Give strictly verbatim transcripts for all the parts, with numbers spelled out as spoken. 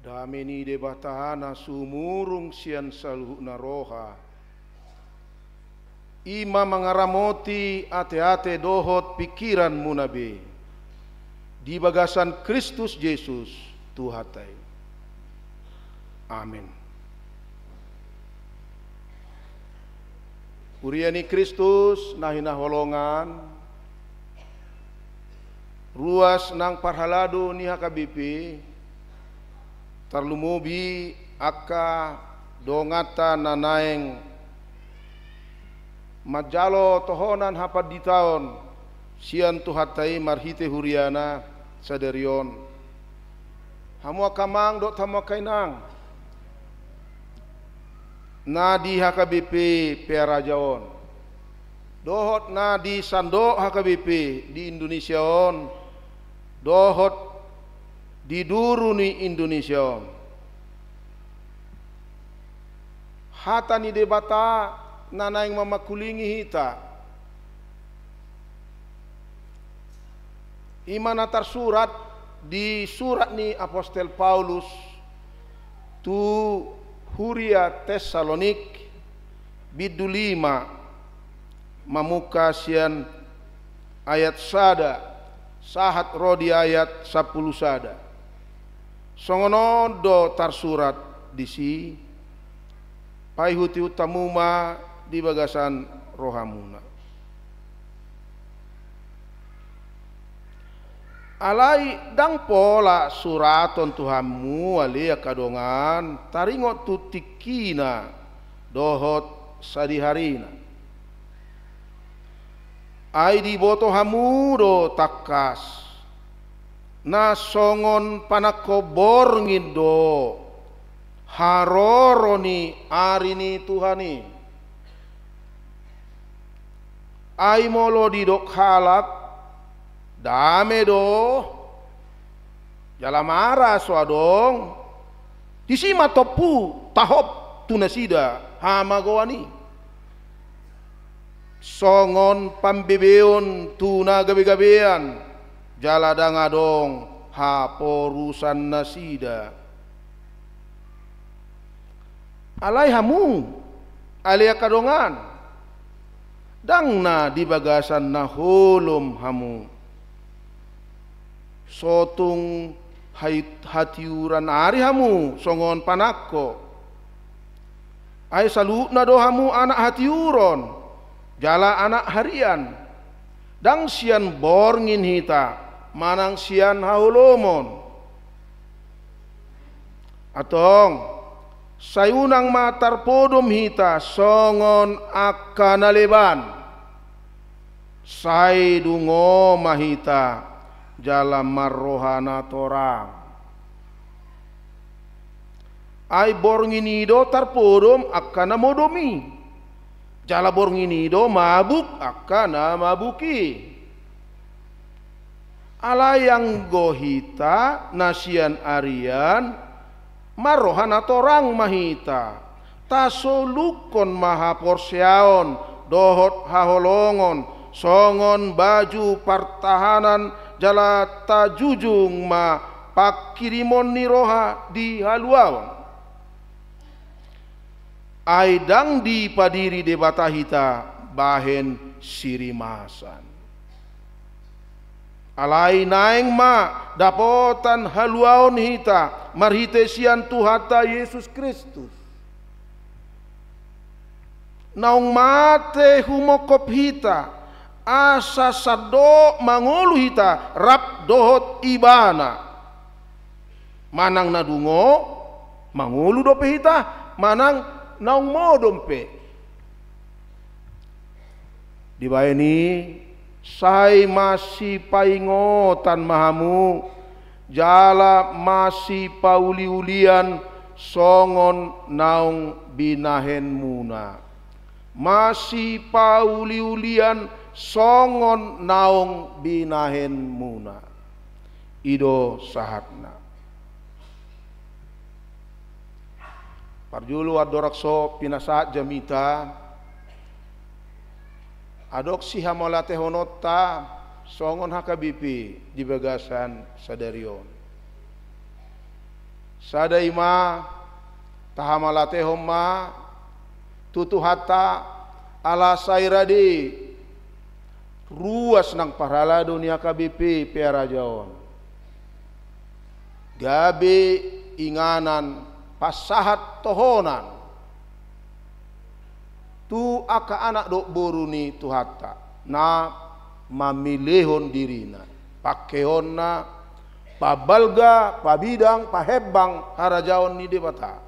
Dame ni Debata na sumurung sian saluhutna roha, i ma mangaramoti ateate dohot pingkiranmuna be, di bagasan Kristus Jesus, Tuhanta i. Amen. Huria ni Kristus na hinaholongan, ruas nang parhalado ni H K B P, tarlumobi angka donganta na naeng manjalo tohonan hapanditaon sian Tuhanta i marhite huriana sadari on. Hamu angka amang dohot hamu angka inang, na di H K B P Pearaja on, dohot na di sandok H K B P di Indonesia on, dohot di duru ni Indonesia on. Hata ni Debata na naeng mamangkulingi hita, i ma na tarsurat di surat ni Apostel Paulus tu huria Tessalonik, bindu lima, mamungka sian ayat sada sahat ro di ayat sampulu sada. Songon on do tarsurat disi, paihutihut hamu ma di bagasan rohamuna. Alai ndang pola suraton tu hamu ale angka dongan taringot tu tingkina dohot sadiharina. Ai diboto hamu do tangkas, na songon panangko borngin do haroro ni ari ni Tuhan i. Ai molo didok halak, dame do, jala mara so adong, disi ma tompu tahop tu nasida hamagoan i. Songon pambebeon tu na gabegabean, jala ndang adong haporusan nasida. Alai hamu, ale angka dongan, ndang na di bagasan na holom hamu. So tung hai-, hatiuran ari hamu songon panangko. Ai saluhutna do hamu anak hatiuron, jala anak harian. Ndang sian borngin hita, manang sian haholomon. Antong, sai unang ma tarpodom hita songon angka na leban. Sai dungo ma hita jala marroha na torang. Ai borngin i do tarpodom angka na modom i. Jala borngin i do mabuk angka na mabuk i. Alai anggo hita na sian arian, marroha na torang ma hita. Tasolukkon ma haporseaon dohot haholongon songon baju partahanan, jala tajujung ma pangkirimon ni roha di haluaon. Ai ndang dipadiri Debata hita bahen sirimasan. Alai naeng ma dapotan haluaon hita marhite sian Tuhanta Jesus Kristus. Naung mate humongkop hita, asa sandok mangolu hita rap dohot Ibana. Manang na dungo mangolu dope hita, manang naung modom pe. Dibahen i, sai masipaingotan ma hamu, jala masipauliulian songon naung binahenmuna. Masipauliulian songon naung binahenmuna. I do sahatna. Parjolo andorang so pinasahat jamita, adong sihamauliatehononta songon H K B P di bagasan sadari on. Sada i ma, tahamalatehon ma tu Tuhanta, ala sai rade ruas nang parhalado ni H K B P Pearaja on. Gabe inganan pasahat tohonan tu angka anak dohot boru ni Tuhanta, na mamelehon dirina, pangkeonna, pabalga, pabidang, pahembang harajaon ni Debata.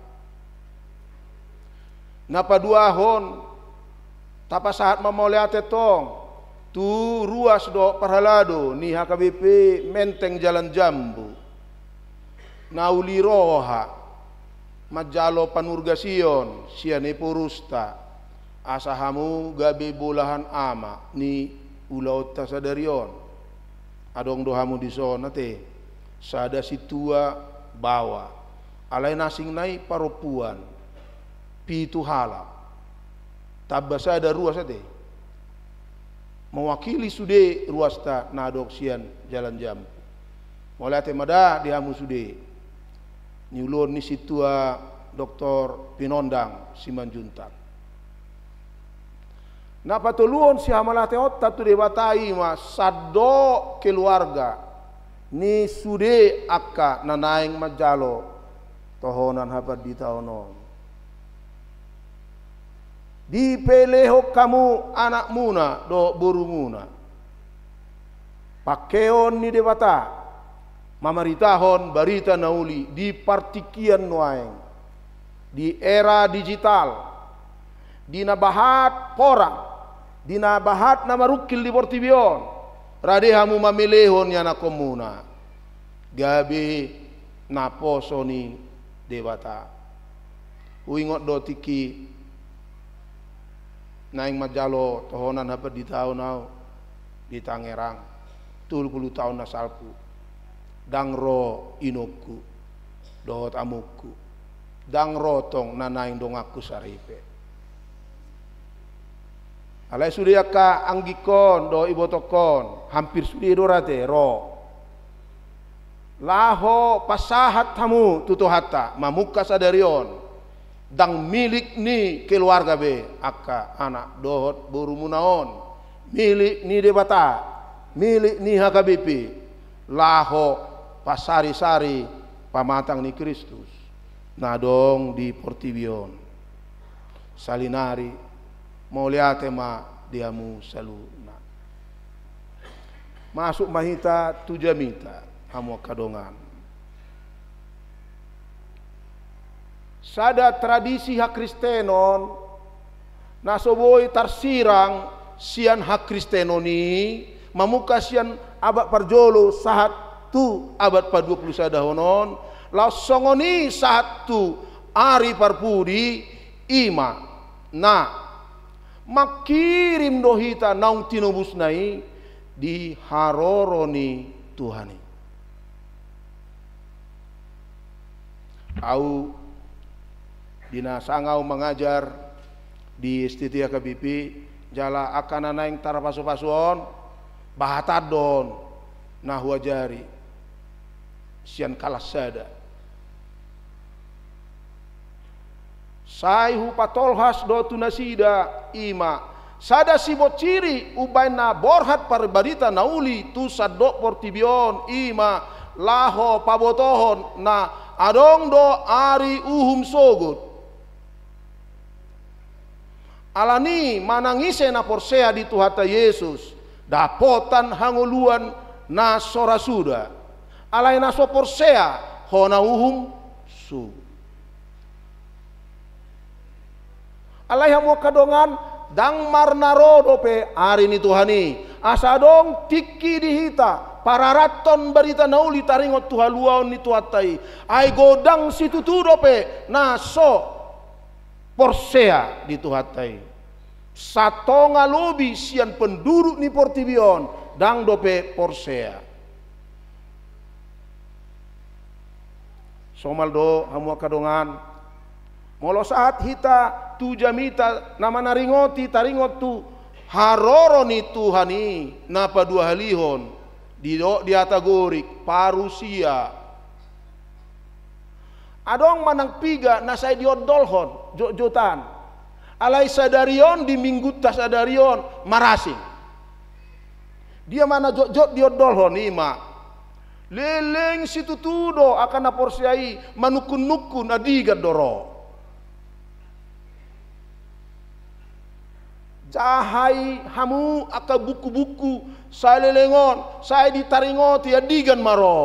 Na paduahon, tapasahat ma mauliate tong tu ruas dohot parhalado ni H K B P Menteng Jalan Jambu, na uli roha manjalo panurgasion sian eporusta, asa hamu gabe bolahan ama ni ulaonta sadari on. Adong do hamu dison ate, sada sintua baoa, alai na asingna i parompuan, pitu halak, tamba sada ruas ate, mewakili sude ruasta na adong sian Jalan Jambu. Mauliate ma da di hamu sude, niuluhon ni sintua Doktor Pinondang Simanjuntak. Na patoluhon sihamalateonta tu Debata i ma sandok keluarga ni sude angka na naeng manjalo tohonan hapanditaon on. Dipelehon hamu anakmuna dohot borumuna, pangkeon ni Debata, mamaritahon barita na uli di partingkian nuaeng, di era digital, di na bahat porang, di na bahat na marungkil di portibi on. Rade hamu mamelehon ianakkonmuna gabe naposo ni Debata. Huingot do tingki naeng manjalo tohonan hapanditaon ahu di Tangerang, tolu pulu taon na salpu. Ndang ro inongku dohot amongku, ndang ro tong na naeng donganku saripe. Alai sude angka anggingkon dohot ibotongkon, hampir sude do rate ro. Laho pasahat hamu tu Tuhanta, mamungka sadari on, ndang milik ni keluarga be angka anak dohot borumuna on, milik ni Debata, milik ni H K B P, laho pasarisari pamatang ni Kristus na adong di portibi on. Salinari, mauliate ma di hamu saluhutna. Masuk ma hita tu jamita, hamu angka dongan. Sada tradisi hakristenon na so boi tarsirang sian hakristenon i, mamungka sian abad parjolo sahat tu abad padua pulu sadahon on, laos songon i sahat tu ari parpudi, i ma na mangkirim do hita naung tinobusna i di haroro ni Tuhan i. Ahu di na sanga ahu mangajar di S T T H K B P, jala angka na naeng tarpasupasu on, bahatandon na huajari sian kalas sada. Sai hupatolhas do tu nasida, i ma sada sibonsiri umbahen na borhat parbarita na uli tu sandok portibi on, i ma laho pabotohon na adong do ari uhum sogot. Alani manang ise na porsea di Tuhanta Jesus, dapotan hangoluan na so ra suda. Alai na so porsea, hona uhum sogot. Alai hamu angka dongan, ndang marnaro dope ari ni Tuhan i, asa adong tingki di hita pararathon barita na uli taringot tu haluaon ni Tuhanta i. Ai godang situtu dope na so porsea di Tuhanta i. Satonga lobi sian penduduk ni portibi on ndang dope porsea. Somal do hamu angka dongan, molo sahat hita tu jamita na manaringoti taringot tu haroro ni Tuhan i, na paduahalihon didok di hata Gorik parousia. Adong manang piga na sai diondolhon jotjotan. Alai sadari on, di minggunta sadari on, marasing. Dia ma na jotjot diondolhon? I ma, leleng situtu do angka na porsea i manungkunnungkun andigan do ro. Jahai hamu angka bukubuku saleleng on, sai ditaringoti andigan ma ro.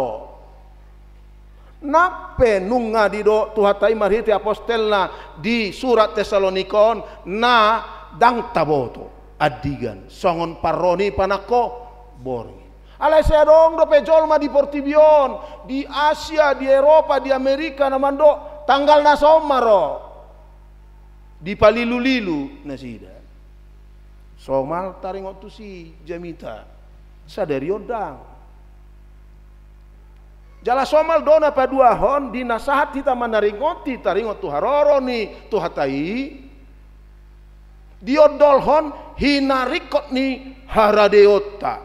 Nang pe nunga didok Tuhanta i marhite apostelna di surat Tesalonika on, na ndang taboto andigan songon parro ni panangko borngin. Alai sai adong dope jolma di portibi on, di Asia, di Eropa, di Amerika, na mandok tanggal na so ma ro. Dipalilulilu nasida. Somal taringot tusi jamita, sadari on ndang. Jala somal do na paduahon, di na sahat hita manaringoti taringot tu haroro ni Tuhanta i, diondolhon hinaringkot ni haradeonta,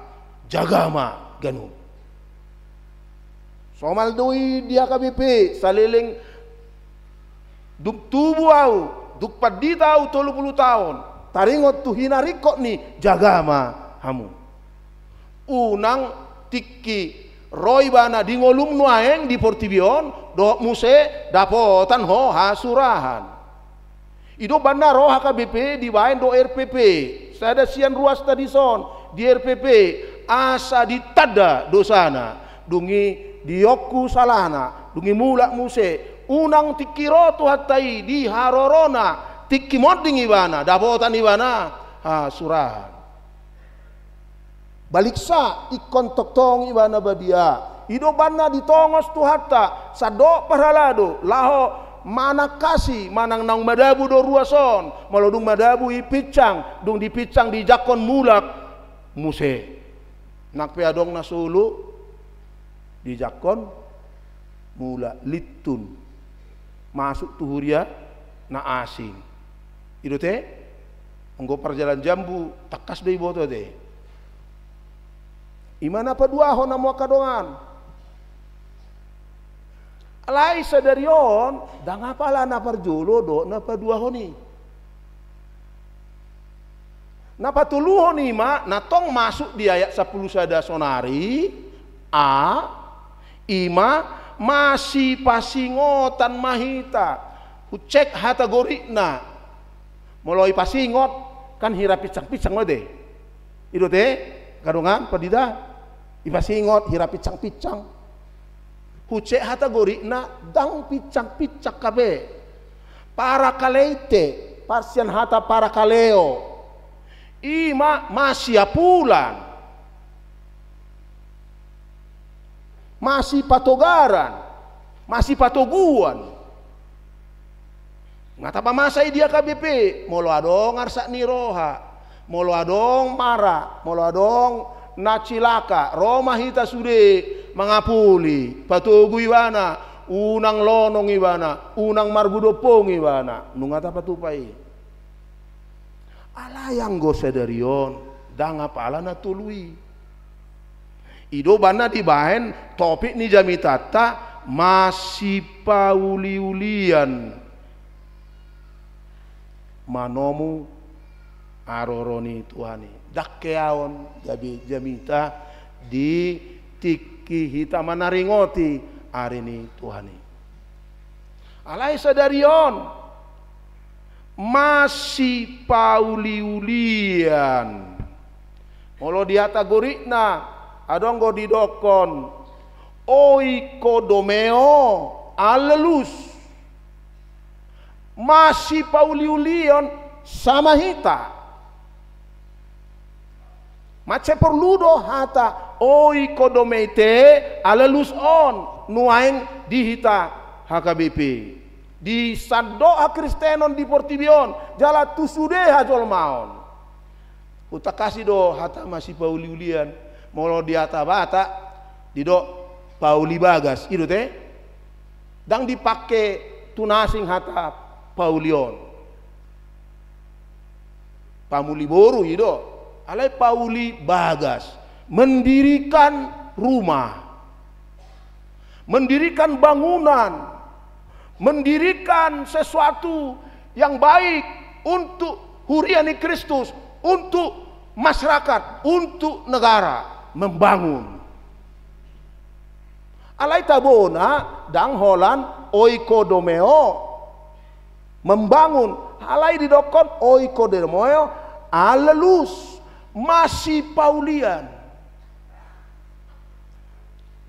jaga ma ganup. Somal do i di H K B P, saleleng dung tubu ahu, dung pandita ahu tolu pulu taon, taringot tu hinaringkot ni jaga ma hamu. Unang tingki ro ibana di ngolum nuaeng di portibi on, dohot muse dapotan ho hasurahan. I do umbahen na ro H K B P dibaen do R P P, sada sian ruasta dison di R P P, asa ditanda dosana, dung i diongku salana, dung i mulak muse, unang tingki ro Tuhanta i di harorona, tingki monding ibana, dapotan ibana hasurahan. Baliksa ingkon tongtong ibana badia. I do umbahen na ditongos Tuhanta, sandok parhalado, laho manangkasi manang naung madabu do ruas on, molo dung madabu i pinsang, dung dipinsang dijangkon mulak muse. Nang pe adong na solo, dijangkon mulak, lintun, masuk tu huria na asing. I do te, anggo parjolo jambu, tangkas do iboto te. I ma na paduahon hamu angka dongan. Alai sadari on, ndang apala na parjolo dohot na paduahon i. Na patoluhon i ma, na tong masuk di ayat sampulu sada sonari, a, i ma masipasingotan ma hita. Hucek hata gorikna. Molo ipasingot, kan hira pinsang-pinsang ma te. I do te, angka dongan pandita, ipasingot hira pinsang-pinsang. Hucek hata gorikna, ndang pinsang-pinsang hape. Parakaleite, parsian hata parakaleo. I ma masiapulan, masipatogaran, masipatoguan. Nga tapamasa i di H K B P, molo adong arsak ni roha, molo adong mara, molo adong na cilaka, ro ma hita sude mangapuli, patogu ibana, unang lonong ibana, unang margu dompong ibana, nunga tapatupa i. Alai anggo sadari on, ndang apala na tolu i. I do umbahen na dibaen topik ni jamitanta, masipauliulian manomu haroro ni Tuhan i. Ndang heaon gabe jamita di tingki hita manaringoti ari ni Tuhan i. Alai sadari on, masipauliulian. Molo di hata gorikna, adong do didokkon oikodomeo, allelus. Masipauliulion sama hita. Mansai porlu do hata oikodomeo, allelus on nuaeng di hita H K B P. Di sandok hakristenon di portibi on, jala tu sude hajolmaon. Hutangkasi do hata masipauliulian, molo di hata Batak didok pauli bagas, i do te? Ndang dipake tu na asing hata pauli on. Pamuli boru i do, alai pauli bagas. Mendirikan rumah. Mendirikan bangunan. mendirikan sesuatu yang baik untuk huria ni Kristus, untuk masyarakat, untuk negara, membangun. Alai tabona ndang holan oikodomeo, membangun. Alai didokkon oikodomeo, alelus, masipaulian.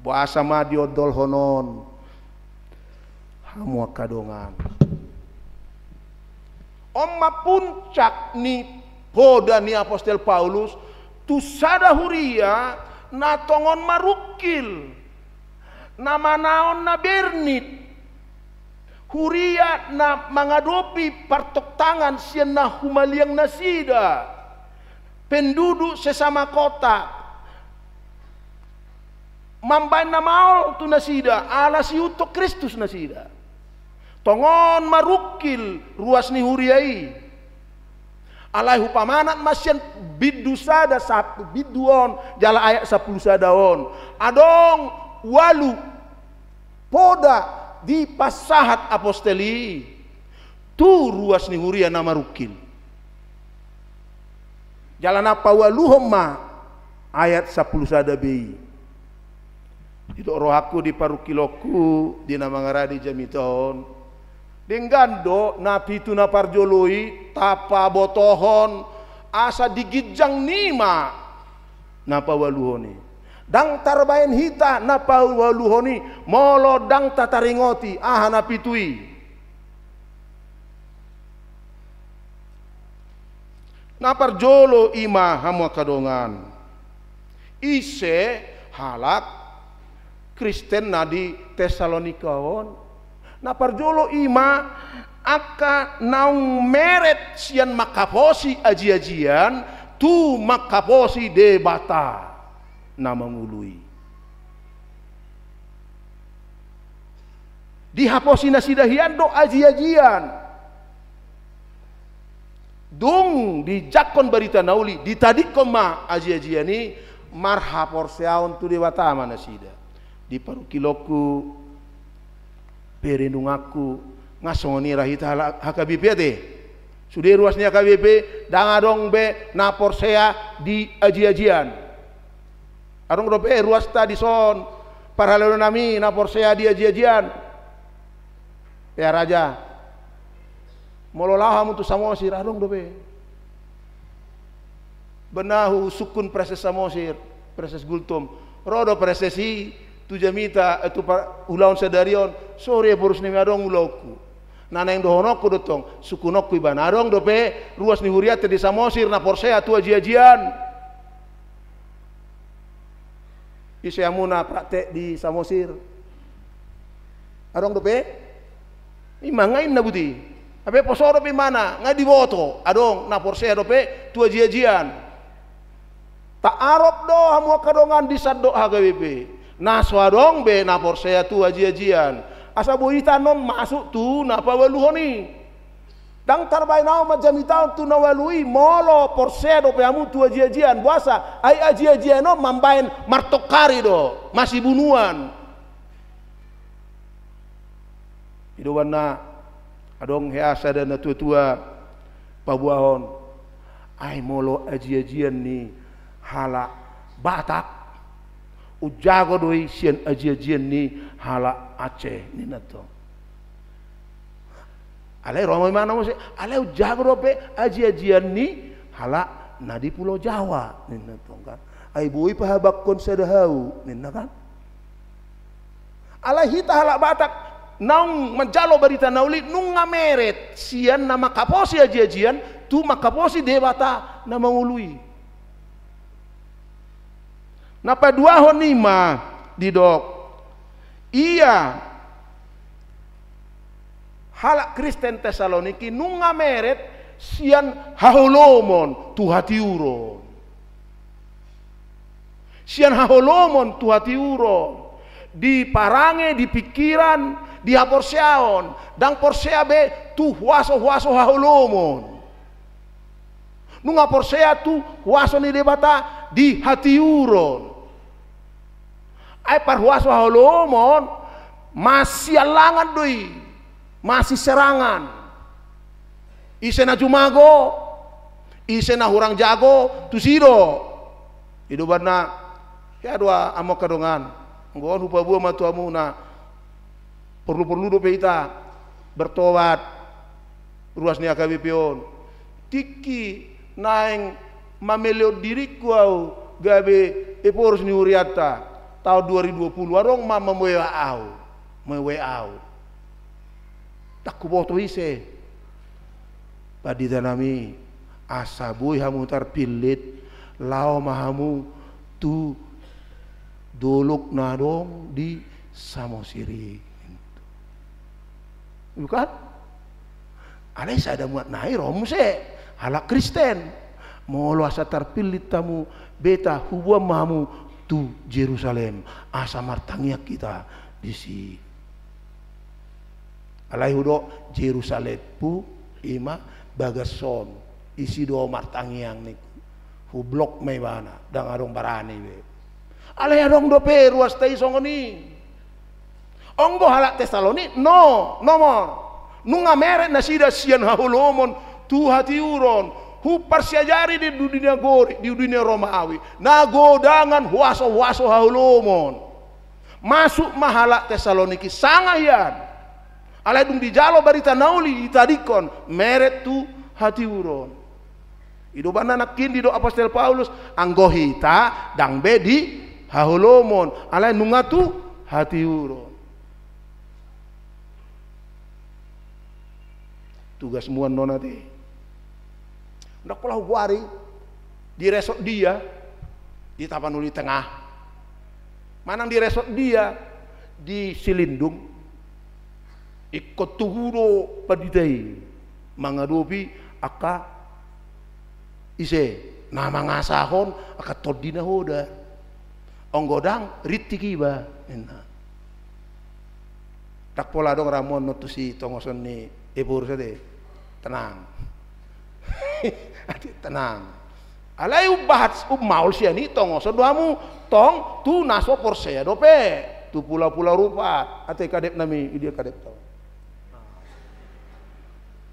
Boasa ma diondolhon on, hamu angka dongan? On ma puncak ni poda ni apostel Paulus tu sada huria na tongon marungkil, na manaon na bernit, huria na mangadopi partoktangan sian na humaliang nasida, penduduk sesama kota, mambaen na maol tu nasida, ala siihuthon Kristus nasida. Tongon marungkil ruas ni huria i. Alai hupamanat ma sian bindu sada sahat tu bindu on, jala ayat sampulu sada on. Adong ualu poda dipasahat apostel i tu ruas ni huria na marungkil. Jala na paualuhon ma ayat sampulu sada b i. Didok rohangku di parungkilonku, di na mangarade jamita on. Denggan do na pitu na parjolo i tapabotohon, asa di ginjang ni ma na paualuhon i. Ndang tarbaen hita na paualuhon i, molo ndang tataringoti aha na pitu i. Na parjolo i ma, hamu angka dongan, ise halak Kristen na di Tesalonika on. Na parjolo i ma angka naung meret sian mangkaposi ajiajian tu mangkaposi Debata na mangolu i. Dihaposi nasida hian do ajiajian. Dung dijangkon barita na uli, ditadingkon ma ajiajian i, marhaporseaon tu Debata ma nasida. Di parungkilonku, perenunganku, nga songon i ra hita halak H K B P ate. Sude ruas ni H K B P, ndang adong be na porsea di ajiajian. Adong dope ruasta dison, parhalado nami na porsea di ajiajian. Pea raja, molo laho hamu tu Samosir, adong dope. Bena husungkun Praeses Samosir, Praeses Gultom. Ro do praeses i tu jamita, eh, tu par-, ulaon sadari on, sore boru nami adong ulaonku. Na naeng dohononku do tong, sungkunonku ibana. Adong dope ruas ni hurianta di Samosir na porsea tu ajiajian. Ise hamu na praktek di Samosir? Adong dope? I ma nga inna buti. Hape poso dope imana, nga diboto. Adong na porsea dope tu ajiajian. Taarop do hamu angka dongan di sandok H K B P. Na so adong be na porsea tu ajiajian. Asa boi hita annon masuk tu na paualuhon i. Ndang tarbaen ahu ma jamita on tu na ualu i, molo porsea dope hamu tu ajiajian, boasa? Ai ajiajian on mambaen martongkari do, masibunuan. I do umbahen na adong hea sada na tuatua paboahon. Ai molo ajiajian ni halak Batak, unjago do i sian ajiajian ni halak Aceh, ninna tong. Alai ro ma imana muse, alai unjago dope ajiajian ni halak na di Pulo Jawa, ninna tong kan. Ai boi pahabanghon sada hau, ninna kan. Alai hita halak Batak naung manjalo barita na uli nunga meret sian na mangkaposi ajiajian tu mangkaposi Debata na mangolu i. Na paduahon i ma didok, ia halak Kristen Tesaloniki nunga meret sian haholomon tu hatiuron. Sian haholomon tu hatiuron, di parange, di pingkiran, di haporseaon, ndang porsea be tu huaso-huaso haholomon. Nunga porsea tu huaso ni Debata di hatiuron. Ai parhuaso haholomon, masiallangan do i. Masih serangan. Ise na jumago, ise na hurang jago, tusi do. I do umbahen na, ia do amang angka dongan. Anggo on hupaboa ma tu hamu na porlu-porlu dope hita bertobat, ruas ni H K B P on. Tingki naeng mamelehon diringku ahu gabe ephorus ni hurianta taon dua ribu dua puluh, adong ma mamoe ahu, mamoe ahu. Ndang huboto ise. Pandita nami, asa boi hamu tarpillit, laho ma hamu tu dolok na adong di Samosir i. Bukan? Alai sada muat nai ro muse halak Kristen. Molo asa tarpillit hamu, beta huboan ma hamu tu Jerusalem, asa martangiang hita disi. Alai hudok Jerusalemhu ima bagas on, disi do martangiang ningku. Hublok ma ibana, ndang adong barani be. Alai adong dope ruasta i songon i. Anggo halak Tesalonik, no, no more. Nunga meret nasida sian haholomon tu hatiuron. Huparsiajari di dunia Gorik, di dunia Romawi, na godangan huaso-huaso haholomon. Masuk ma halak Tesalonik i sanga hian. Alai dung dijalo barita na uli, ditadingkon, meret tu hatiuron. I do umbahen na nangkin didok apostel Paulus, anggo hita ndang be di haholomon, alai nunga tu hatiuron. Tugasmu annon ate. Ndang pola huboari di resort dia di Tapanuli Tengah. Manang di resort dia di Silindung. Ingkon tubu do pandita i mangadopi angka ise na mangasahon angka tondi na hoda. Anggo ndang rintik iba, ninna. Ndang pola adong ramuan non tusi tongoson ni ephorus ate. Tenang. Ate, tenang. Alai umbahat, ummaol sian i tongoson do hamu tong tu na so porsea dope. Tu Pula-pula Rupat. Ate kadep nami, i dia kadep tong.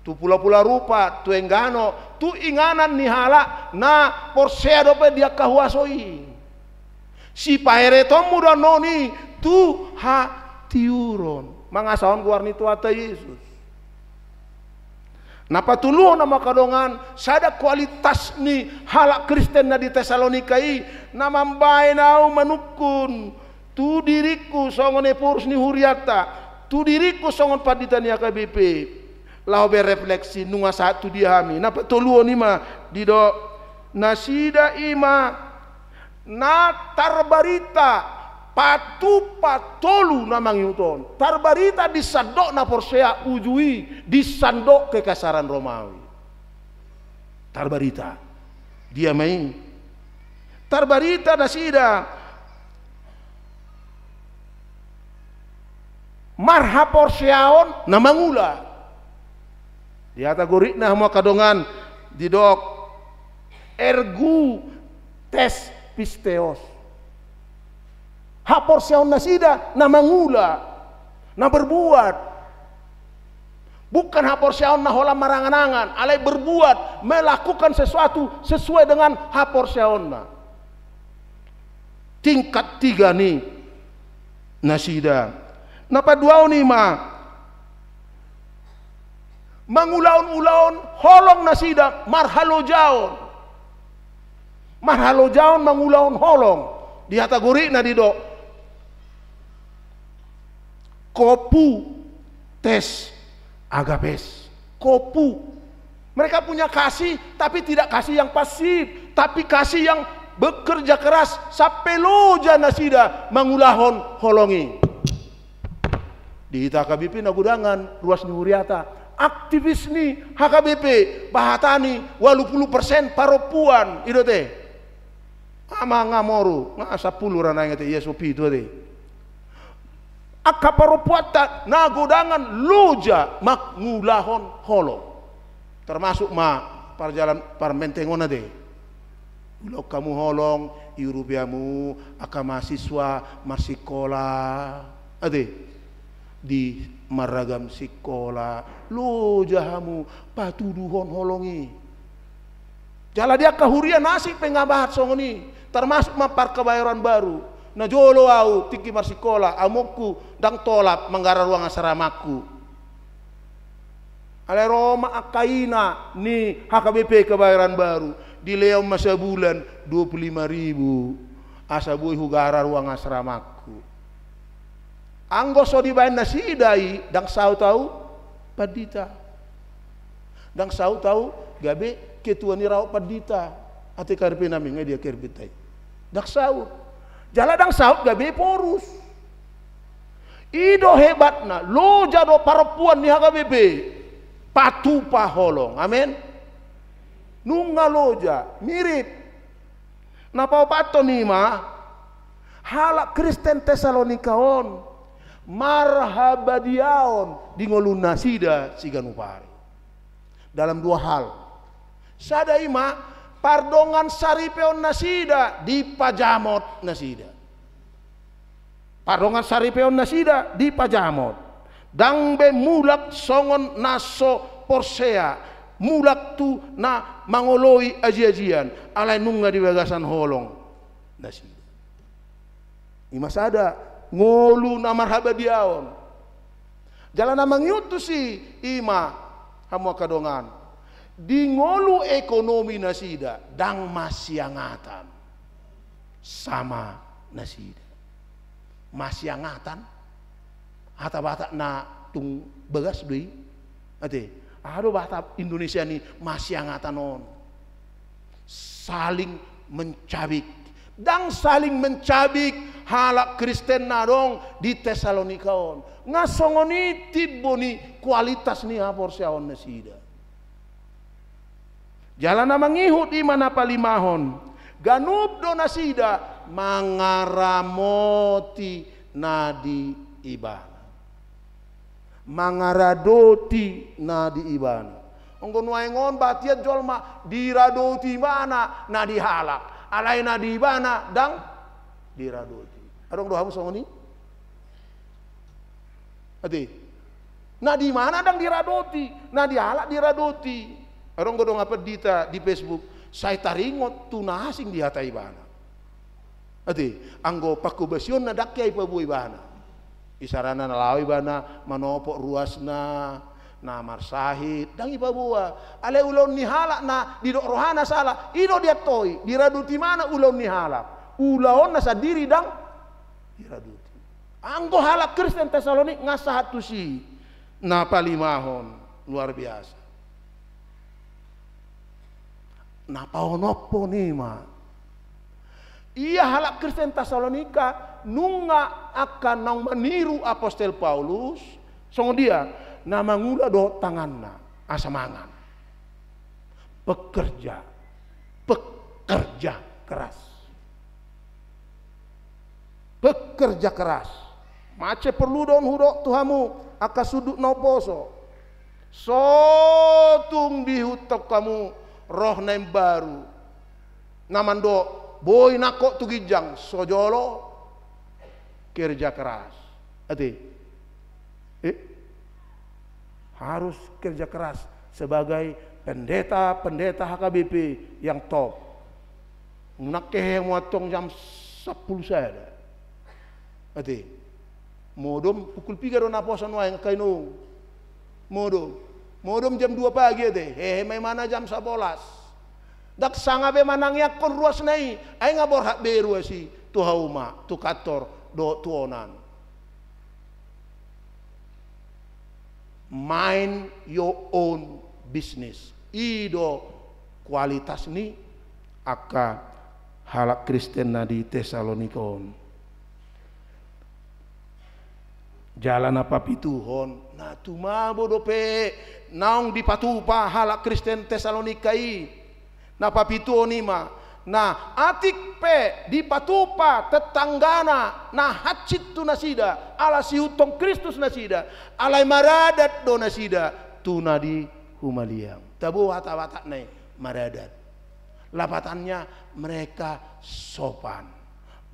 Tu Pula-pula Rupat, tu Enggano, tu inganan ni halak na porsea dope di angka huaso i. Sipaheretonmu do annon i tu hatiuron. Mangasahon goar ni Tuhanta Jesus. Na patoluhon, amang angka dongan, sada kualitas ni halak Kristen na di Tesalonika i, na mambahen ahu manungkun tu diringku songon ephorus ni hurianta, tu diringku songon pandita ni H K B P. Laho berefleksi, nunga sahat tu dia hami. Na patoluhon i ma didok nasida i ma na tarbarita patupa tolu na mangihut on. Tarbarita di sandok na porsea uju i di sandok kekaisaran Romawi. Tarbarita. Dia ma i? Tarbarita nasida marhaporseaon na mangula. Di hata Gorikna, amang angka dongan, didok ergu tes pisteos. Haporseaon nasida na mangula, na berbuat. Bukan haporseaon na holan marangan-angan, alai berbuat, melakukan sesuatu sesuai dengan haporseaonna. Tingkat tiga ni nasida. Na paduahon i ma mangulahon ulaon holong nasida marhalojaon. Marhalojaon mangulahon holong. Di hata Gorikna didok kopu tes agapes. Kopu. Mereka punya kasih, tapi tidak kasih yang pasif, tapi kasih yang bekerja keras sampe loja nasida mangulahon holong i. Di hita H K B P na godangan ruas ni huriata, aktivis ni H K B P, bahatani ualu pulu persen parompuan, i do ate. Amang, nga moru, nga sampulu ra naeng ate, ia so pitu ate. Angka parompuanta na godangan loja mangulahon holong. Termasuk ma parjalan parmentengon ate. Ulahon hamu holong, iurupi hamu angka mahasiswa marsikola ate. Di marragam sikola, loja hamu patuduhon holong i. Jala di angka huria na asing pe nga bahat songon i, termasuk ma par Kebayoran Baru. Na jolo au tingki marsikola, amonku ndang tolap manggara ruang asramaku. Alai ro ma angka ina ni H K B P Kebayoran Baru, dilehon ma sabulan dua puluh lima ribu, asa boi hugara ruang asramaku. Anggo so dibaen nasida i, ndang saut au pandita. Ndang saut au gabe ketua ni raut pandita. Ate K R P nami, nga dia K R P ta i? Ndang saut. Jala ndang saut gabe porus. I do hebatna, loja do parompuan ni H K B P patupa holong. Amen. Nunga loja, mirip. Na paopathon i ma, halak Kristen Tesalonika on marhabadiaon di ngolunasida siganup ari. Dalam dua hal. Sada i ma, pardongan saripeon nasida dipajamot nasida. Pardongan saripeon nasida dipajamot. Ndang be mulak songon na so porsea, mulak tu na mangoloi ajiajian, alai nunga di bagasan holong nasida. I ma sada, ngolu na marhabadiaon. Jala na mangihut tusi, i ma, hamu angka dongan, di ngolu ekonomi nasida ndang masiangatan sama nasida. Masiangatan, hata Batak na tung bagas do i. Ate, aha do bahasa Indonesia ni masiangatan on? Saling mencabik. Ndang saling mencabik halak Kristen na adong di Tesalonika on. Nga songon i timbo ni kualitas ni haporseaon nasida. Jala na mangihut i ma na palimahon, ganup do nasida mangaramoti na di ibana. Mangaradoti na di ibana. Anggo nuaeng on, bahat ia jolma diradoti ibana na di halak, alai na di ibana ndang diradoti. Adong do hamu songon i? Ate. Na di ibana ndang diradoti, na di halak diradoti. Adong do dongan pandita di Facebook, sai taringot tu na asing dihatai ibana. Ate, anggo pangkobasionna ndang hea ipaboa ibana. Isarana na laho ibana manopot ruasna, na marsahit, ndang ipaboa. Alai ulaon ni halak na didok rohana sala, i do diantoi, diradoti ibana ulaon ni halak. Ulaonna sandiri ndang diradoti. Anggo halak Kristen Tesalonik nga sahat tusi, na palimahon, luar biasa. Na paonomhon i ma, ia halak Kristen Tesalonika nunga angka naung maniru apostel Paulus, songon dia, na mangula dohot tanganna asa mangan. Pekerja, pekerja keras. Pekerja keras. Mansai porlu do on hudok tu hamu angka sundut na umposo. So tung diihuthon hamu roh na imbaru, na mandok boi nangkok tu ginjang, so jolo kerja keras. Ate. Eh? Harus kerja keras sebagai pendeta-pendeta H K B P yang top. Unang kehe hamu antong jam sampulu sada. Ate. Modom pukul piga do naposo nuaeng, angka inong? Modom. Modom jam dua pagi, ate. Hehe ma ibana jam sabolas. Ndang sanga be manangiangkon ruasna i. Ai nga borhat be ruas i tu hauma, tu kantor, dohot tu onan. Mind your own business. I do kualitas ni angka halak Kristen na di Tesalonika on. Jala na papituhon, na tumabo dope naung dipatupa halak Kristen Tesalonika i. Na papituhon i ma, na atik pe dipatupa tetanggana na hansit tu nasida, ala siihuthon Kristus nasida, alai maradat do nasida tu na di humaliang. Tabo hata Batakna i, maradat. Lapatannya, mereka sopan,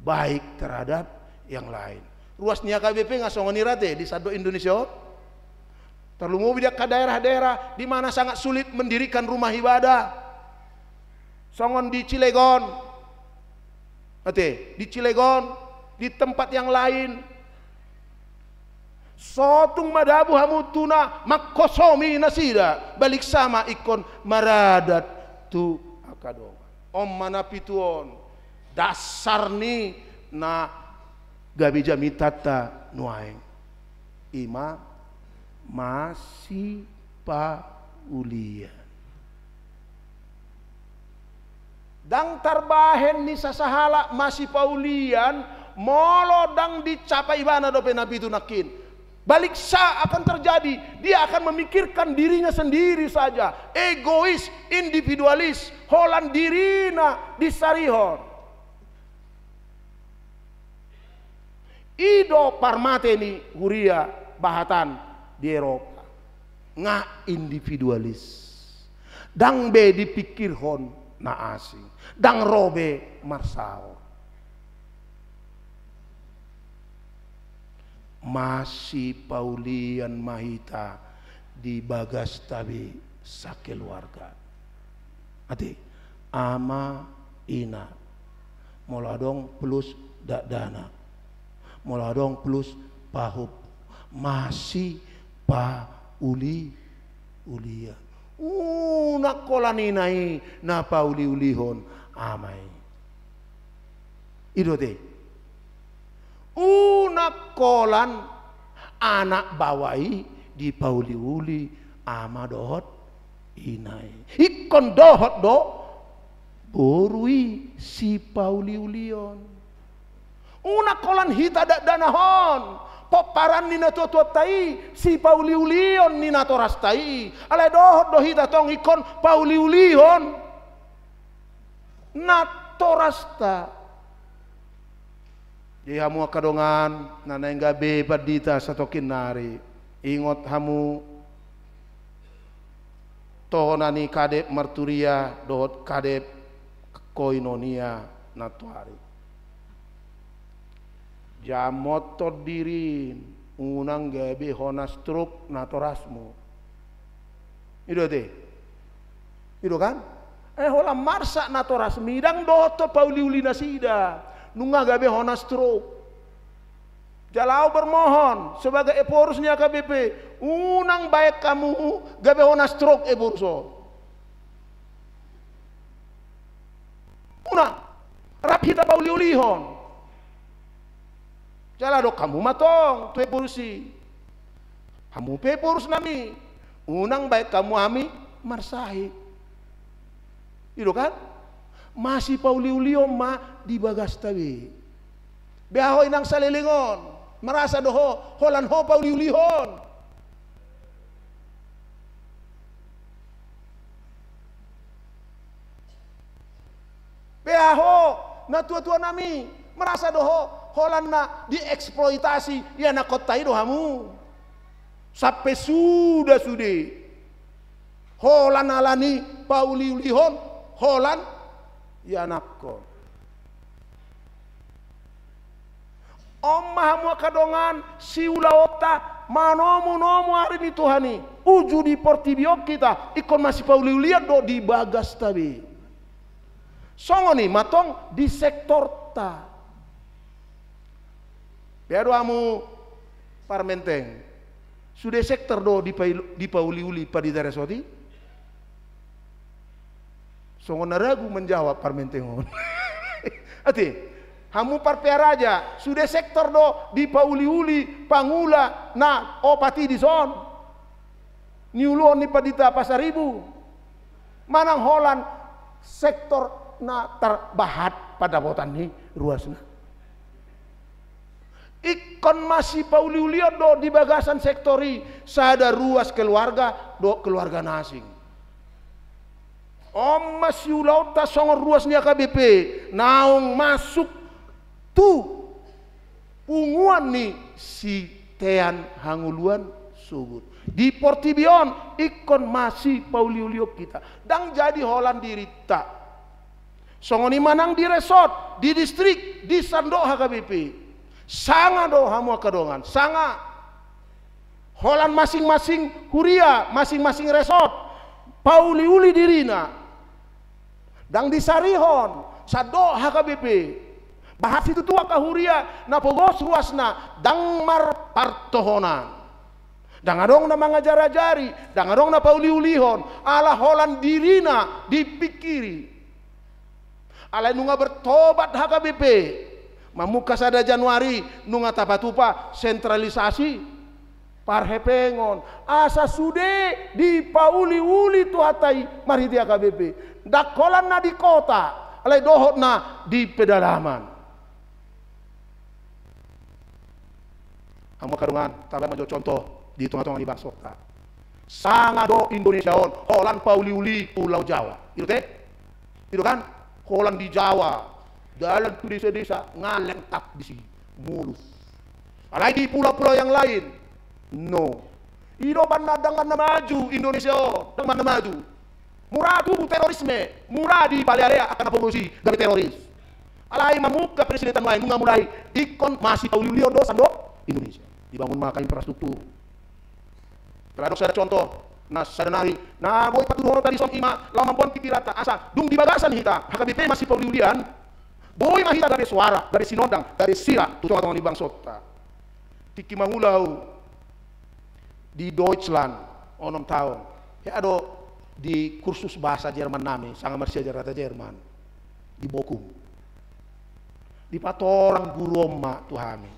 baik terhadap yang lain. Ruas ni H K B P nga songon i rate di sandok Indonesia on. Tarlumobi di angka daerah-daerah di mana sangat sulit mendirikan rumah ibadah. Songon di Cilegon. Ate, di Cilegon, di tempat yang lain. Sotung madabu hamu tu na mangkosomi nasida, baliksa ma ingkon maradat tu angka dongan. On ma na pitu on, dasar ni na gabe jamitanta nuaeng. I ma masipaulian. Ndang tarbahen ni sasahalak masipaulian, molo ndang dicapai ibana dope na pitu nangkin. Baliksa akan terjadi, dia akan memikirkan dirinya sendiri saja, egois, individualis, holan dirina disarihon. I do parmate ni huria bahatan di Eropa. Nga individualis. Ndang be dipikirhon na asing. Ndang ro be marsaor. Masipaulian ma hita di bagasta be sakeluarga. Ate, ama, ina. Molo adong plus dakdanak. Molo adong plus pahompu. Masipauliulian. Unang holan ina i na pauliulihon ama i. I do ate. Unang holan anak baoa i dipauliuli ama dohot ina i. Ingkon dohot do boru i sipauliulion. Unang holan hita dakdanak on pomparan ni natuatuanta i, sipauliulion ni natorasta i. Alai dohot do hita tong ingkon pauliulihon natorasta. Jadi hamu angka dongan na naeng gabe pandita satongkin nari, ingot hamu tohona ni kadep marturia dohot kadep koinonia nantoari. Jamothon dirim, unang gabe hona stroke natorasmu. I do ate. I do kan? Eh, holan marsak natorasmi, ndang dohot ho pauliuli nasida. Nunga gabe hona stroke. Jala ahu bermohon sebagai Ephorus ni H K B P, unang baen hamu gabe hona stroke Ephorus on. Unang, rap hita pauliulihon. Jala dok hamu ma tong tu Ephorus i. Hamu pe Ephorus nami, unang baen hamu hami marsahit. I do kan? Masipauliulion ma di bagasta be. Bea ho inang saleleng on, marasa do ho holan ho pauliulihon. Bea ho natuatua nami, marasa do ho holan na dieksploitasi ianakkonta i do hamu. Sampe suda sude holan alani pauliulihon holan ianakkon. On ma hamu angka dongan siulaonta manomunomu ari ni Tuhan i, uju di portibi on hita ingkon masipauliulian do di bagasta be. Songon i ma tong di sektorta. Bea do hamu parmenteng. Sude sektor do dipai-, dipauliuli pandita resort i? Songon na ragu menjawab parmenteng on. Ate, hamu parpearaja, sude sektor do dipauliuli pangula na opat i dison? Niuluhon ni pandita Pasaribu. Manang holan sektor na tarbahat pandapotan ni ruasna. Ingkon masipauliulion do di bagasan sektor i sada ruas keluarga dohot keluarga na asing. On ma siulaonta songon ruas ni H K B P naung masuk tu punguan ni sitean hangoluan sogot. Di portibi on ingkon masipauliulion hita. Ndang jadi holan dirinta. Songon i manang di resort, di distrik, di sandok H K B P. Sanga do hamu angka dongan, sanga. Holan masing-masing huria, masing-masing resort pauliuli dirina. Ndang disarihon sandok H K B P. Bahat situtu angka huria na pogos ruasna ndang marpartohonan. Ndang adong na mangajar-ajari, ndang adong na pauliulihon, ala holan dirina dipingkiri. Alai nunga bertobat H K B P. Mamungka sada Januari nunga tapatupa sentralisasi parhepengon. Asa sude dipauliuli Tuhanta i marhite H K B P. Ndang holan na di kota, alai dohot na di pedalaman. Hamu angka dongan, tabahen ma jo contoh di tonga-tonga ni bangsonta. Sanga do Indonesia on holan pauliuli Pulau Jawa. I do te? I do kan? Holan di Jawa, dalan tu desa-desa, ngaleng tap disi, mulus. Alai di pulau-pulau yang lain, no. I do umbahen na ndang na maju Indonesia on, ndang na maju. Mura tubu terorisme, mura dipalealea angka na pogos i gabe teroris. Alai mamungka presiden nuaeng nunga mulai, ingkon masipauliulion do sandok Indonesia. Dibangun ma angka infrastruktur. Ala adong sada contoh na sada nari na boi patuduhononta dison, i ma laho mamboan pingkiranta asa dung di bagasan hita H K B P masipauliulian, boi ma hita gabe soara, gabe sinondang, gabe sira tu tonga-tonga ni bangsonta. Tingki mangula ahu di Deutschland onom taon. Hea do di kursus bahasa Jerman nami, sanga marsiajar hata Jerman di Bochum. Dipatorang guru on ma tu hami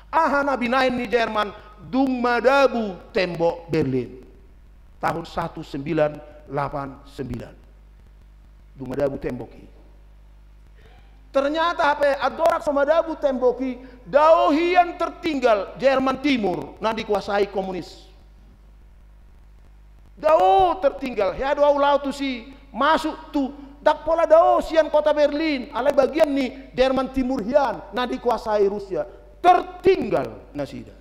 aha na binahen ni Jerman dung madabu tembok Berlin tahun satu sembilan delapan sembilan. Dung madabu tembok i. Ternyata hape andorang so madabu tembok i, dao hian tertinggal Jerman Timur na dikuasai komunis. Dao tertinggal, hea do ahu laho tusi, masuk tu, ndang pola dao sian kota Berlin, alai bagian ni Jerman Timur hian na dikuasai Rusia. Tertinggal nasida.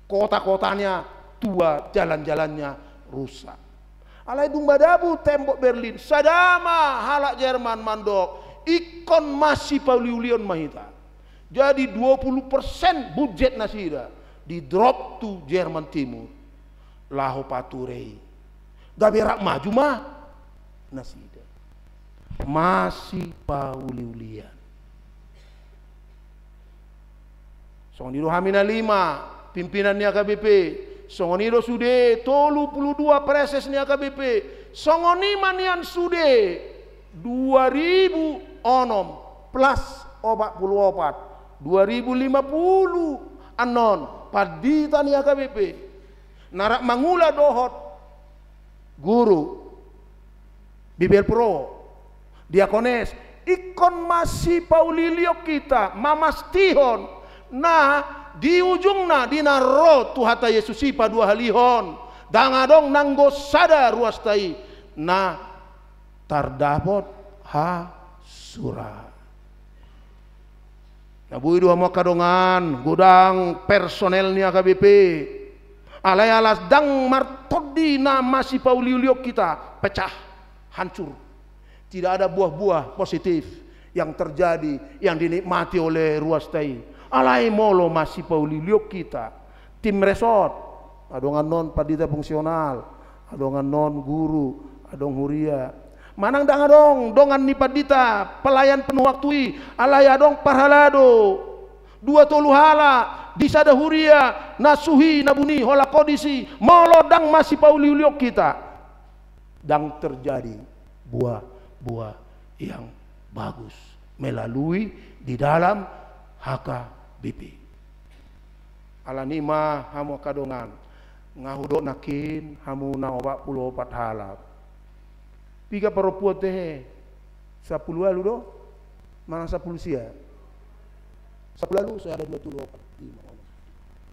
Kota-kotanya tua, jalan-jalannya rusak. Alai dung madabu tembok Berlin, sada ma halak Jerman mandok, ingkon masipauliulion ma hita. Jadi dua puluh persen budget nasida di drop tu Jerman Timur. Laho pature i. Gabe rap maju ma nasida. Masipauliulian. Songon i do hami na lima, pimpinan ni H K B P. Songon i do sude tolu pulu dua preses ni H K B P. Songon i ma nian sude dua ribu onom plus opat pulu opat, dua ribu lima pulu annon pandita ni H K B P. Na rap mangula dohot guru, Bibel Pro, diakones, ingkon masipauliulion hita mamastihon na di ujungna di na ro Tuhanta Jesus i paduahalihon, ndang adong nanggo sada ruasta i na tardapot hasurat. Na boi do hamu angka dongan, godang personel ni H K B P. Alai ala ndang martondi na masipauliulion hita, pecah, hancur. Tidak ada buah-buah positif yang terjadi, yang dinikmati oleh ruasta i. Alai molo masipauliulion hita, tim resort, adong annon pandita fungsional, adong annon guru, adong huria. Manang ndang adong dongan ni pandita pelayan penuh waktu i, alai adong parhalado. Dua tolu halak di sada huria na suhi na buni holan ho disi, molo ndang masipauliulion hita, ndang terjadi buah-buah yang bagus melalui di dalam H K B P. Alani i ma hamu angka dongan, nga hudok nangkin hamu na opat pulu opat halak. Piga parompuan tehe? Sampulu ualu do? Manang sampulu sia? Sampulu ualu, sada, dua, tolu, opat, lima, onom.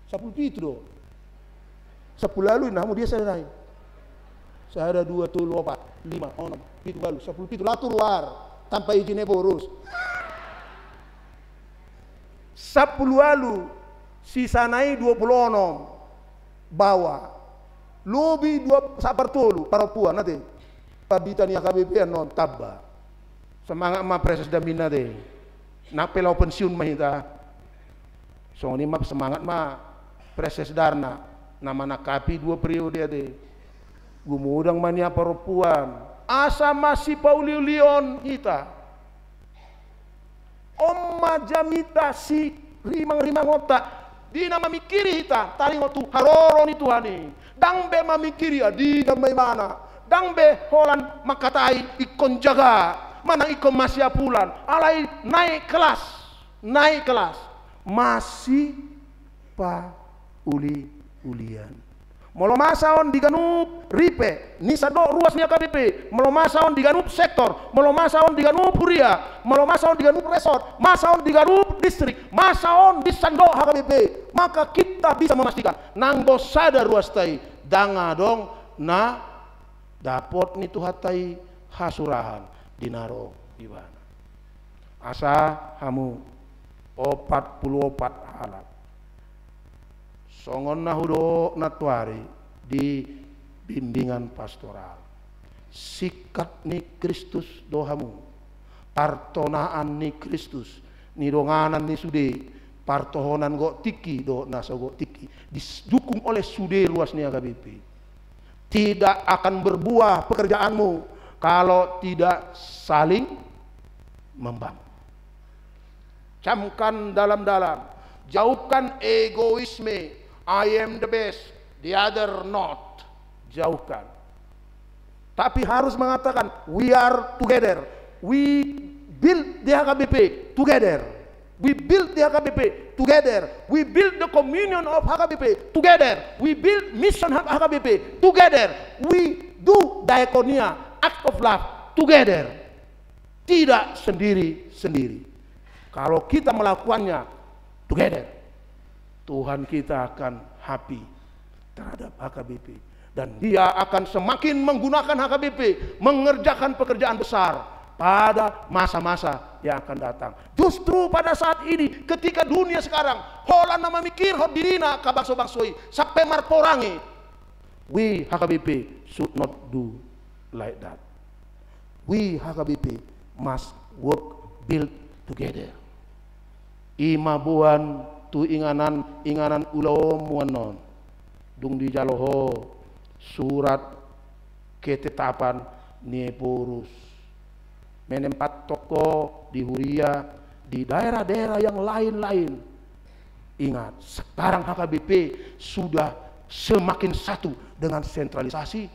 Sampulu pitu do. Sampulu ualu, na hamu dia sada nai. Sada, dua, tolu, opat, lima, onom, pitu, ualu, sampulu pitu, latur luar tanpa izin Ephorus. Sampulu ualu, sisana i dua pulu onom. Baoa. Lobi dua, sapartolu parompuan ate. Pandita ni H K B P annon tamba. Semangat ma preses daminna te. Nang pe laho pensiun ma hita. Songon i ma semangat ma Praeses Darna, na manangkapi dua periode ate. Gumodang ma nian parompuan, asa masipauliulion hita. On ma jamita sirimangrimangonta, di na mamingkiri hita taringot tu haroro ni Tuhan i. Ndang be mamingkiri adinda ma ibana, ndang be holan mangkatai ingkon jaga manang ingkon masiapulan, alai naik kelas, naik kelas, masipauliulian. Molo masa on di ganup ripe ni sandok ruas ni H K B P, molo masa on di ganup sektor, molo masa on di ganup huria, molo masa on di ganup resort, masa on di ganup distrik, masa on di sandok H K B P, maka kita bisa memastikan nang do sada ruasta i ndang adong na dapot ni Tuhanta i hasurahan di na ro ibana. Asa hamu opat pulu opat halak, songon na hudok nantoari di bimbingan pastoral, singkat ni Kristus do hamu, partonaan ni Kristus, nidonganan ni sude, partohonan gok tingki dohot na so gok tingki, didukung oleh sude ruas ni H K B P. Tidak akan berbuah pekerjaanmu kalau tidak saling membangun. Camkan dalam-dalam, jauhkan egoisme, "I am the best, the other not." Jauhkan. Tapi harus mengatakan, "We are together. We build the H K B P together. We build the H K B P together. We build the communion of H K B P together. We build mission H-, H K B P together. We do diakonia, act of love together." Tidak sendiri-sendiri. Kalau kita melakukannya together, Tuhan kita akan happy terhadap H K B P. Dan Dia akan semakin menggunakan H K B P, mengerjakan pekerjaan besar pada masa-masa yang akan datang. Justru pada saat ini, ketika dunia sekarang holan na mamingkirhon dirina angka bangso-bangso i, sampe marporang i, we H K B P should not do like that. We H K B P must work, build together. I ma boan tu inganan, inganan ulaonmu annon. Dung dijalo ho surat ketetapan ni Ephorus, menempathon ho di huria, di daerah-daerah yang lain-lain. Ingat, sekarang H K B P sudah semakin satu dengan sentralisasi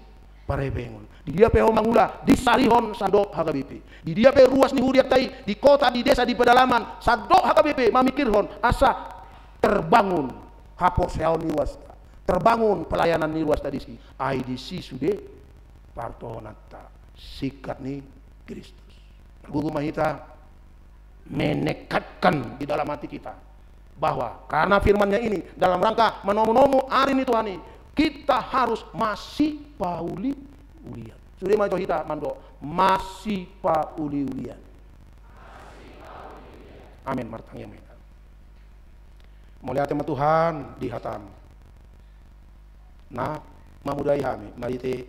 parhepeng on. Di dia pe ho mangula, disarihon sandok H K B P. Di dia pe ruas ni hurianta i, di kota, di desa, di pedalaman, sandok H K B P mamingkirhon asa terbangun haporseaon ni ruasta, terbangun pelayanan ni ruasta disi. Ai disi sude partohonanta, singkat ni Kristus. Gogo ma hita menekadkan di dalam hati kita bahwa karena firman-Nya ini dalam rangka manomu-nomu ari ni Tuhan i, kita harus masipauliulian. Sude ma jo hita mandok masipauliulian. Amin. Martangiang ma hita. Mauliate ma Tuhan di hata-Mu na mamudai hami marhite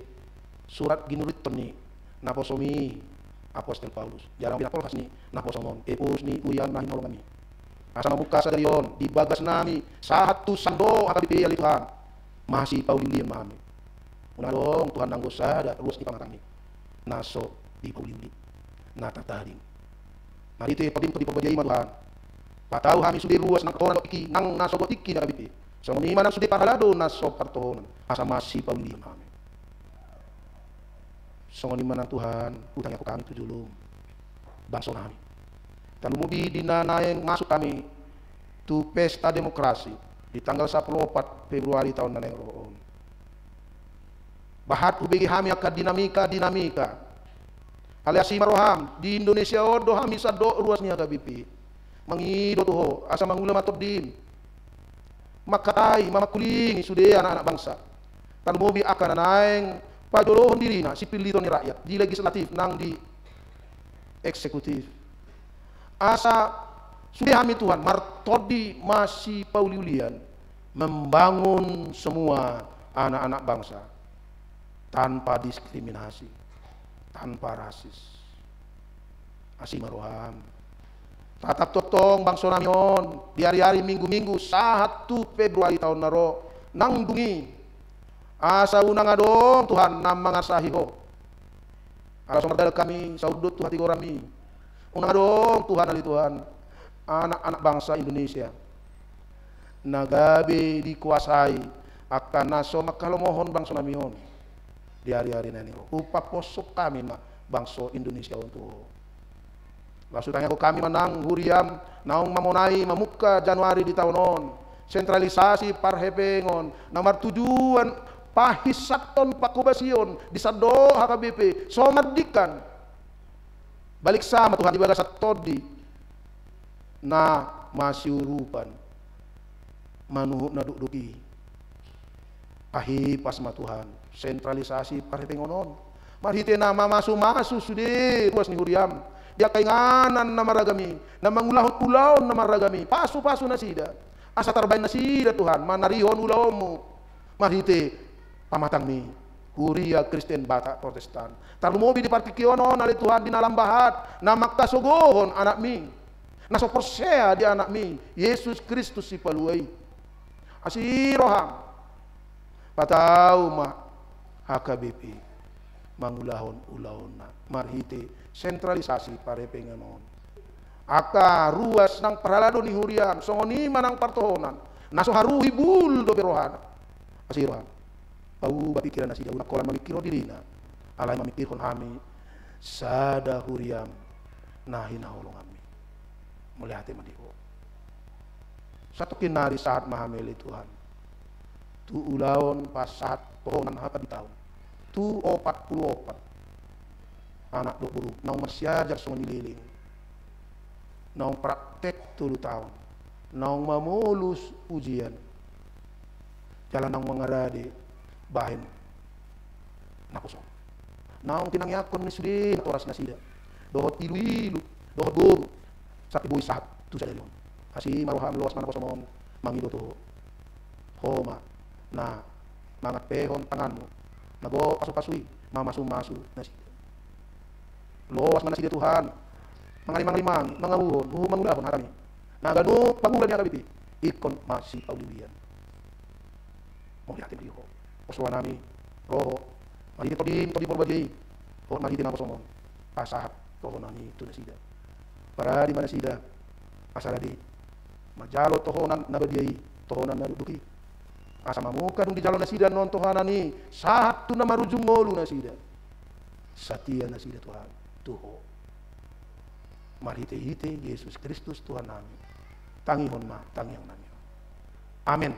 surat ginurithon ni naposo-Mi apostel Paulus, jala pinapolhas ni naposo-Mu on Ephorus ni huria na hinaholongan-Mi. Asa mamungka sadari on di bagas nami sahat tu sandok H K B P, ale Tuhan, masipauliulian ma hami. Unang adong Tuhan nanggo sada ruas ni pamatangmi na so dipauliuli, na tartading. Marhite Tondi-Mu, Tondi Parbadia i ma Tuhan, patau hami sude ruas nang tohonan gok tingki nang na so gok tingki ni H K B P. Songon i ma nang sude parhalado na so partohonan, asa masipauliulian ma hami. Songon i ma nang Tuhan, hutangiangkon hami tu jolo-Mu, bangso nami. Tarlumobi di na naeng masuk hami tu pesta demokrasi di tanggal sampulu opat Februari taon na naeng ro on. Bahat hubege hami angka dinamika-dinamika. Alai asi ma roham, di Indonesia on do hami sandok ruas ni H K B P. Mangido tu Ho asa mangula ma Tondim, mangkatai, mamangkulingi sude anak-anak bangsa. Tarlumobi angka na naeng pajolohon dirina sipillit ni rakyat di legislatif nang di eksekutif. Asa sude hami Tuhan martondi masipauliulian membangun semua anak-anak bangsa tanpa diskriminasi, tanpa rasis. Asi ma roham. Tatap tongtong bangso nami on di ari-ari, minggu-minggu sahat tu Februari taon na ro nang dung i. Asa unang adong Tuhan na mangarsahi Ho. Ala so mardalan hami saundut tu hatigoranmi. Unang adong Tuhan, ale Tuhan, anak-anak bangsa Indonesia na gabe dikuasai angka na so manghalomohon bangso nami on di ari-ari na naeng ro. Hupaposhon hami ma bangso Indonesia on tu Ho. Laos hutangiangkon hami ma nang huriaM naung mamonai mamungka Januari di taon on, sentralisasi parhepengon na martujuan pahinsahon, panghobasion di sandok H K B P so mandingkan. Baliksa ma Tuhan di bagasan tondi na masiurupan manuhuk na dokdok i. Pahipas ma Tuhan sentralisasi parhepengon on marhite na mamasu-masu sude ruas ni huriaM di angka inganan na marragam i, na mangulahon ulaon na marragam i. Pasu-pasu nasida asa tarbaen nasida Tuhan manarihon ulaonMu marhite pamatangmi, Huria Kristen Batak Protestan. Tarlumobi di partingkian on, ale Tuhan, di na lam bahat na mangkasogohon anakMi, na so porsea di anakMi Jesus Kristus Sipalua i. Asi rohaM, patau ma H K B P mangulahon ulaonna marhite sentralisasi parhepengon on. Angka ruas nang parhalado ni huriaM, songon i ma nang partohonan na so haruhi, bulus dope rohana. Asi rohaM, pauba pingkiran nasida, unang holan mamingkirhon dirina, alai mamingkirhon hami sada huriaM na hinaholonganMi. Mauliate ma di Ho. Satongkin nari sahat ma hami, ale Tuhan, tu ulaon pasahat tohonan hapanditaon tu opat pulu opat anak dohot boru naung marsiajar songon i leleng, naung praktek tolu taon, naung mamolus ujian, jala naung mangarade bahen naposo, naung tinangiangkon ni sude natoras nasida dohot iluilu dohot boru, sampe boi sahat tu sadari on. Asi ma rohaM, loas ma naposoM on mangido tu Ho. Ho ma na mangampehon tanganMu na gok pasu-pasu i mamasumasu nasida. Loas ma nasida Tuhan, mangarimangi-rimangi, mangauhon huhut mangulahon hataMi na ganup pangula ni H K B P ingkon masipauli-ulian. Mauliate ma di Ho. Pos rohanami, ro Ho marhite TondiM, Tondi Porbadia i, dohot marhite naposoM on pasahat tohonanMi tu nasida. Parade ma nasida asa rade manjalo tohonan na badia i, tohonan na dokdok i, asa mamungka dung dijalo nasida annon tohonan i sahat tu na marujung ngolu nasida, satia nasida Tuhan tu Ho. Marhite-hite Jesus Kristus Tuhannami, tangihon ma tangiangnami on. Amen.